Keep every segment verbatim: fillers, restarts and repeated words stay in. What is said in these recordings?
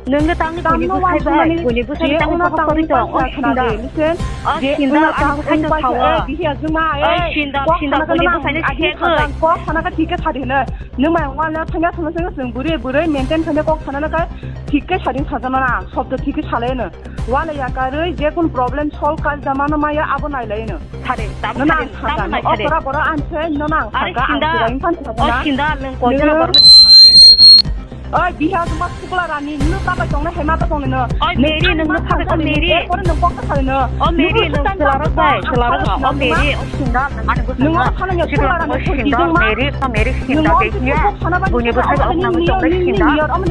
Nungno tangni buini bwsai bai, buini bwsai tangni kok sori tong, o sinda. O sinda, ani bwsai no sawa. O sinda, sinda, buini bwsai no sekoi. Kok sana ka thik khe sadi hino. Nung mai wala thangya thangya thangya chwng bwrwi bwrwi maintain khaina kok sana na ka thik khe sadi sajana na. Sobdo thik khe salai no. Wala ya karwi je kun problem solve kal jamano maya abo nai lai no. Sare, tabuk sare, tabuk nai sare. Okra boro ang se, no nang saka, ang sinda, ang sinda, ang sinda, ang sinda, nung koi jana boro. Oi, biha juma sukla rani, nung ta bai tong na, hema ta tong na. Oi, Mary, nung nung ta bai tong, Mary. Oi, nung kok ta sare no. O Mary, nung selarok bai, selarok bai. O Mary, o sinda, nung ani bwsai. Nung o sana ya sukla rani, o sinda, Mary, o Mary sinda, nung o behiya. Buini bwsai o nang tong na sinda.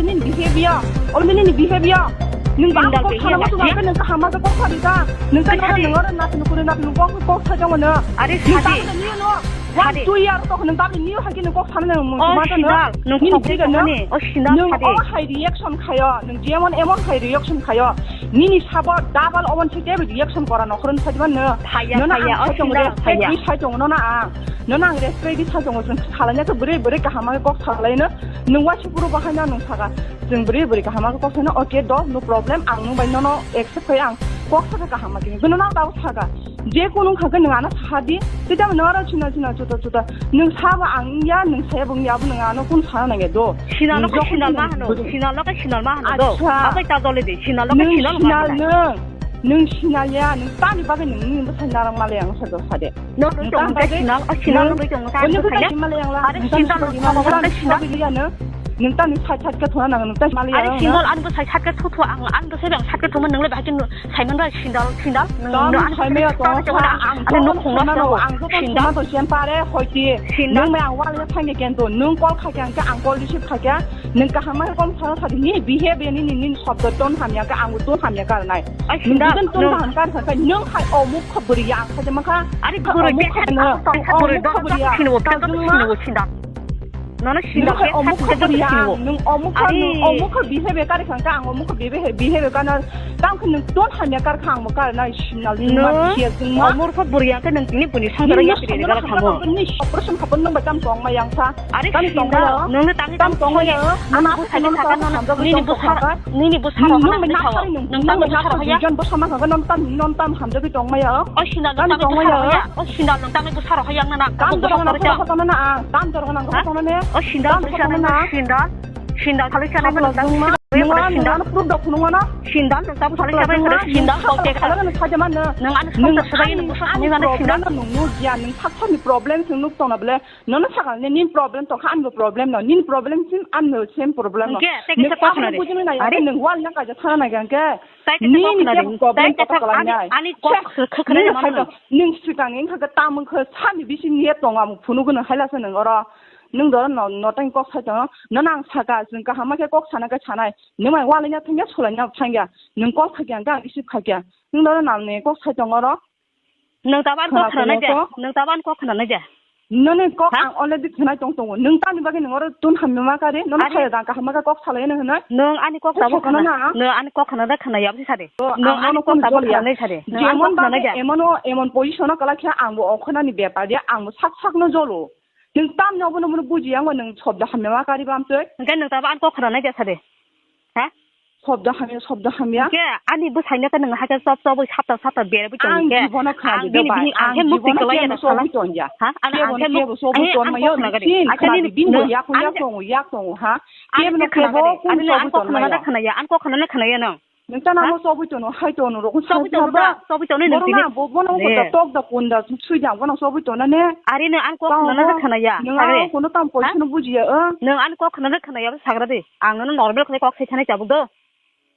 Nung behavior, o nini behavior. Nung ba kok sana ma sukla, nung kaham ma kok sari ta. Nung ta nung oro na nung kuri na nung kok kok sa jong no. Are sadi. One, two year tok nung tabni new hagi nung kok sana nung mung suma ta no. Nini tiga no. Nung o hai reaction khayo. Nung jemon emon hai reaction khayo. Nini sabo double owan se tebe reaction kora no khorun sadi ban no. Thaya, thaya, o sinda, thaya. Respect di sai jong no na ang. No nang respect di sai jong jeng salanya to bwrwi bwrwi kaham ma kok salai no. Nung wa sipuru bahai na nung saka. Jeng bwrwi bwrwi kaham ma kok sana. Okay, do, no problem. Ang nung bai no no accept khai ang. Kok saka kaham ma kini. Gunu nang tau saka. Je kunu wngkha khe nwng ano saha di, tei tamo nwng aro china china chuta chuta. Nwng sa ba ang wngya, nwng saya bo wngya, abo nwng ano kunu sana nangya do. Sinal no khe sinal ma hano, sinal no khe sinal ma hano do. Acha. Abai ta jole di, sinal no khe sinal ma hano. Nwng, nwng sinal ya, nwng tani bagwi nwng nini bwsai narang malai ang sa do sa de. No, nwng tong khe sinal, o sinal no tong khe ani bwsai ya. Are sinal no tong khe sinal. Nwng tani side side khe thona nang, nwng tani malai ya. Are sinal ani bwsai side khe thu thu ang, ani bwsai bang side khe thoma nwng le bahai khe Simon bai sindal, sindal. Nwng, nwng ani saimaya to, ang to, ang to, sindal. Ang to, sindal. Nwng mai ang wal ya thangya kento. Nwng call kha kya, ang call receive kha kya. Nwng kaham ma kom sana sadi ni behavior ni, ni, ni sobdo ton hamya ka, ang ton hamya ka nai. Ai, sindal. Nwng ton ham ka sa, nwng hai omuk kha bwrwi ya, ang kha jama kha. Ari bwrwi ya. Tong kha bwrwi don, sino, sindal. Nono sinda khe omuk kha bwrwi ang, nwng omuk kha, nwng omuk kha behavior kari kha, ang omuk kha behavior kano, tang khe nwng ton hamya kar kha, ang bo kar na sinal, nwng ma khiya, nwng ma. Omuk kha bwrwi ang khe nwng tini bwrwi songsa ya piri ni gala thamo. Ni operation kha pon nwng bai tam tong ma yang sa. Are sinda, nwng tang tam tong ma ya. Ano bwsai kha, nini bwsa, nini bwsa rok hana kha, nwng tang bwsa rok ya. Jon bwsa ma kha, non tam, non tam hamjagwi tong ma ya. O sinda, nwng tang bwsa rok ya. O sinda, nwng tang bwsa rok ya, ang na na. Tam dorong na, tam dorong na, tam dorong na, tam dorong na. O sinda, sinda, sinda, sinda, khalai sana ma, sinda, sinda, proof dok phunung na. Sinda, nwng tam khalai sana, sinda, kok te khala. Nang ani song ta sabai nang busa ani na sinda. Nang nuk ya, nang thak thak ni problem sing nuk tong na bole. Nono sakal ni nin problem to kha, anbo problem no. Nin problem sim, anbo same problem no. Nang kok khna de. Are nang wal na kaja thana na gan ke. Nini problem to kala nai. Ani kok khakha na ma. Nang swkang wngkha khe tamo wngkha sani bisi ni tong amo phunuk gwnang hai lasa nwng oro. Nwng doro no, no tang kok sai tongo. Nono ang saka, chwng kaham ma khe kok sana khe sanai. Nwng mai wal na thangya, sulai na thangya. Nwng kok khakya, ang khe ang receive khakya. Nwng doro nang ni kok sai tongo oro. Nwng taban kok khana nai de. Nwng taban kok khana nai de. Nini kok ang already khnai tong tongo. Nwng tani bagwi nwng oro tun hamya ma kari? Nono saya jang kaham ma kok salai nw hwnwi. Nwng ani kok tabo khana na? Nwng ani kok khana da khana yabsi sade. Nwng ani kok tabo khana nai sade. Nwng ani kok khana nai da? Emon o, emon position o kala khe ang bo okhonani bepar ya, ang bo sak sak no jolo. Nwng tam no bono bono buji ang nwng sobda hamya ma kari bam twi. Hwnkhe nwng tabo ani kok khana nai da sade. Ha? Sobda hamya, sobda hamya. Hwnkhe ani bwsaino khe nwng hakhe chop chobwi sapta sapta berwi tong khe. Ang jibono khna di bai, ang jibono kebo chobwi tongya. Ha? Ani ang khe chobwi tongmayo. Acha nini bini bo yak yak tongo, yak tongo ha. Kebo no kebo kun chobwi tongmayo. Ani kok khna da khnaya, ani kok khna da khnaya no. Nwng tana mo chobwi tono, hai tono rokun chobwi tono da, chobwi tono nwng tini. Bono ko tok da kun da sui da bono chobwi tona ne. Ari nwng ani kok khna da khnaya. Nwng ang kono tam poisono bujiya o. Nwng ani kok khna da khnaya sagra de. Ang nono normal khlai kok sai thanai tabuk do.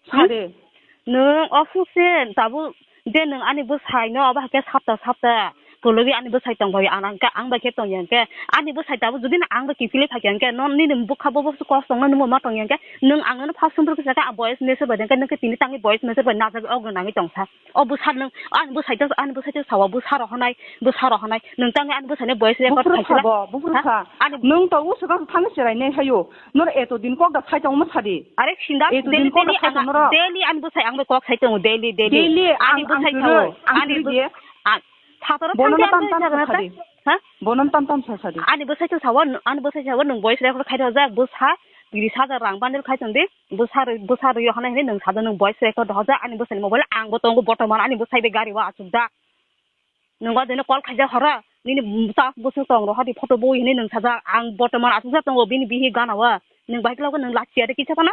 Sade. Nwng o sukse tabuk je nwng ani bwsai no abo hai khe sapta sapta kologwi ani bwsai tong bai ang, ang khe, ang bai khe tong yang khe ani bwsai tabuk jodi no ang bai kiphilwi phai khe ang khe no nini bwkha bo bo kosto wngna nungma ma tong yang khe nwng ang no first sumphru kisa khe ang voice message bai deng khe nwng khe tini tangwi voice message bai najagwi o gwnangwi tong sa. O bwsa nwng ani bwsai to, ani bwsai to sawa bwsa rok honai, bwsa rok honai. Nwng tangwi ani bwsai no voice record khai sala. Bufru kha bo, bufru kha. Nwng to o swkang thani cherai nai hayo. Nor eto din kok da sai tongma sadi. Are sinda daily, daily ang, daily ani bwsai ang bai kok sai tongo, daily, daily. Daily ani bwsai thawo. Ani bwsai satoro thangkhe ang bai jaga na ta. Ha? Bono tam tam sa sadi. Ani bwsai to sawa, ani bwsai sawa nwng voice record khai thajak bwsa. Tiris hajar rang bundle khai tong di. Bwsa rwi, bwsa rwi hwnwi hwnwi nwng sajak, nwng voice record hoja ani bwsani mobile, ang bo tongo bortoman ani bwsai bai gari o achuk jak. Nwng o dino call khaijak horo, nini bwsa bwswk tong rw hadi photo bui hwnwi nwng sajak, ang bortoman achuk jak tongo bini bihi gana o. Nwng bai khe nwng lachiya de kisa phano?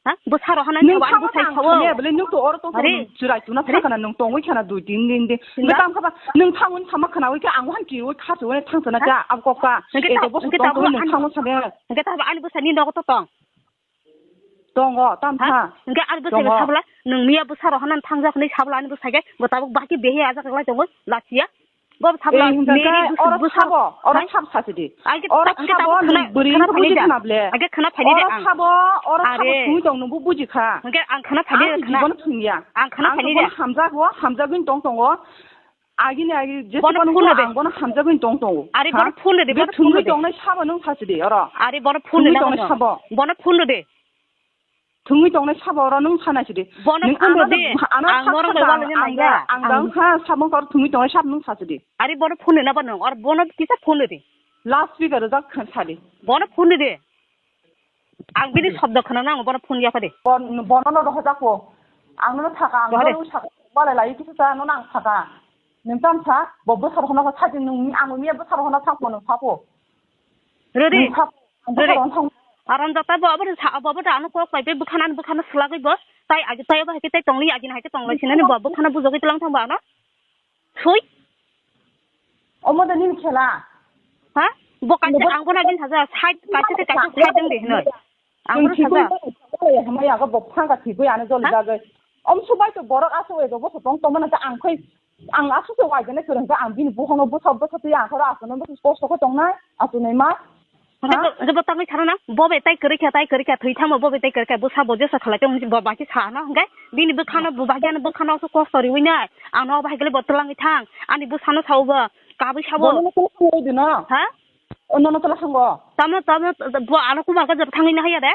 Ha? Bwsa rw hwnwi nwng thago ani bwsai thago. Bole nwng to oro tong thago, nwng chirai tuna thakana nwng tongwi khana dui tin din de. Nwng tamo khaba nwng thango sama khana wi khe ang wan ki wi kha suwe thang sana kha. Ab kok ka. Eto bwsa tong tong nwng thango sana. Hwnkhe tamo ani bwsai ni nogo to tong. Tongo, tam tha. Hwnkhe ani bwsai sabla, nwng miya bwsa rw hwnwi thangjak hwnwi sabla ani bwsai khe, bo tabuk bahai khe behe ajak lai tongo, lachiya. Bo sabla, meri bwsa, oro bwsa. Sabo, oro sab sasi di. Oro sabo, nwng bwrwi khna phai di da. Age khna phai di de ang. Oro sabo, oro sabo, twi tong nwng bo buji kha. Hwnkhe ang khna phai di khna. Jibono thungya. Ang khna phai di de. Hamjak o, hamjagwi tong tongo. Agini agi jese bono phone de. Ang bono hamjagwi tong tongo. Ari bono phone de, bono phone de. Thungwi tongnai sabo nwng sasi di oro. Ari bono phone de. Thungwi tongnai sabo. Bono phone de. Thungwi tongnai sabo oro nwng sana sidi. Bono phone de. Ang norok bai wala nai ya. Ang dang kha sabo kor thungwi tongnai sabo nwng sasi di. Ari bono phone de na bono, or bono kisa phone de. Last week aro jak khan sadi. Bono phone de. Ang bini sobdo khna nango, bono phone yapha de. Bono no rohorjak po. Ang no thaka, ang no thaka. Wala lai kisa ta no nang thaka. Nwng tam sa, bo bwsar hono ko sajin nwng ni ang ni bwsar hono thang po nwng sapo. Rede. Rede. Aram jata bo abo sa, abo abo ano kok pai be bwkhana bwkhana swlagwi bo. Tai agi tai abo hai tai tongli agi hai tai tonglai sinani bo bwkhana bujogwi tlang thang ba ano. Sui. Omo da nini khela. Ha? Bo kaisa ang bo nagin saja side kaisa te kaisa side dang de hinoi. Ang bo saja. Hamai aga bo phanga thigwi ano joli jagwi. Om subai to borok asu ego bo sotong tongma na ang khoi ang asu se wai gane kwrwng ang bini buhango bwsa bwsa twi ang khoro asu no bwsa kosto kho tongnai asu nai ma. Hwnkhe bo tangwi sana na, bo bai tai kwrwi kha, tai kwrwi kha, thwi thangma bo bai tai kwrwi kha, bwsa bo jesa khalai tong, bo bai khe sa na, hwnkhe bini bwkhano, bo bai khe ano bwkhano aswk kosto riwi nai, ang no bai khe bo twlangwi thang, ani bwsano sao bo, kabwi sao bo. Bono no twla thangwi di no? Ha? O nono twla thango. Tamo, tamo, bo ano kumar ka jor thangwi na haya de?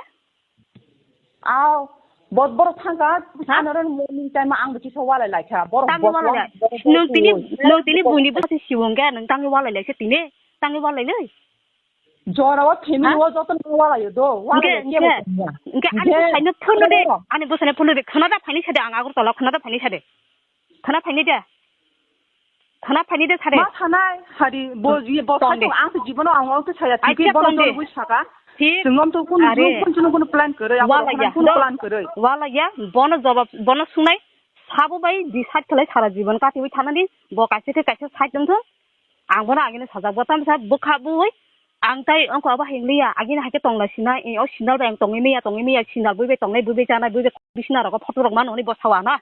Aw, bot borok thangkha, ha? Ano ren morning time ang bo kisa walai lai kha. Borok tangwi bot walai lai. Nwng tini, nwng tini buini bwsa si siwong khe, nwng tangwi walai lai se tini, tangwi walai lai. Jora o family o joto no walaio do, walaio kebo tongya. Hwnkhe ani bwsaino phone de, ani bwsaino phone de, khna da phaini sade ang Agartala, khna da phaini sade. Khna phaini de. Khna phaini de sade. Ma sanai, hari bo ye bo sai ang to jibono ang ang to saya tiki bono to bui saka. Thik. Singom to kun kun kun kun plan kwrwi, abo walaia, kun plan kwrwi. Walaia, bono jawab, bono sungnai, sabo bai decide khlai sara jibon katiwi thanani, bo kaisa khe kaisa side wngthung. Ang bono agini sajak bo tamsa bwkha bui ang tai ongko abo hingliya agini haikhe tongla sinai o sinal bai ang tongwi miya tongwi miya sinal bui bai tongnai bui bai janai bui bai bisina rogo photo rok mano ni bo sawa na.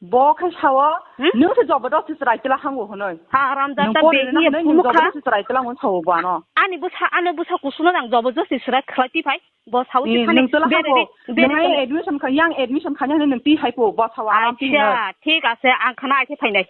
Bo khai sawa nwng se jobo dok se chwrai tila hango hwnoi. Ha ram jata be ni jobo dok se chwrai tila hango sawo bo ano. Ani bwsa ani bwsa kusuno nang jobo josi chwrai khlai ti phai bo sawo ti phani. Nwng tila hango nwng admission kha yang admission kha yang nwng ti hai po bo sawa. Acha thik ase ang khana ai phainai.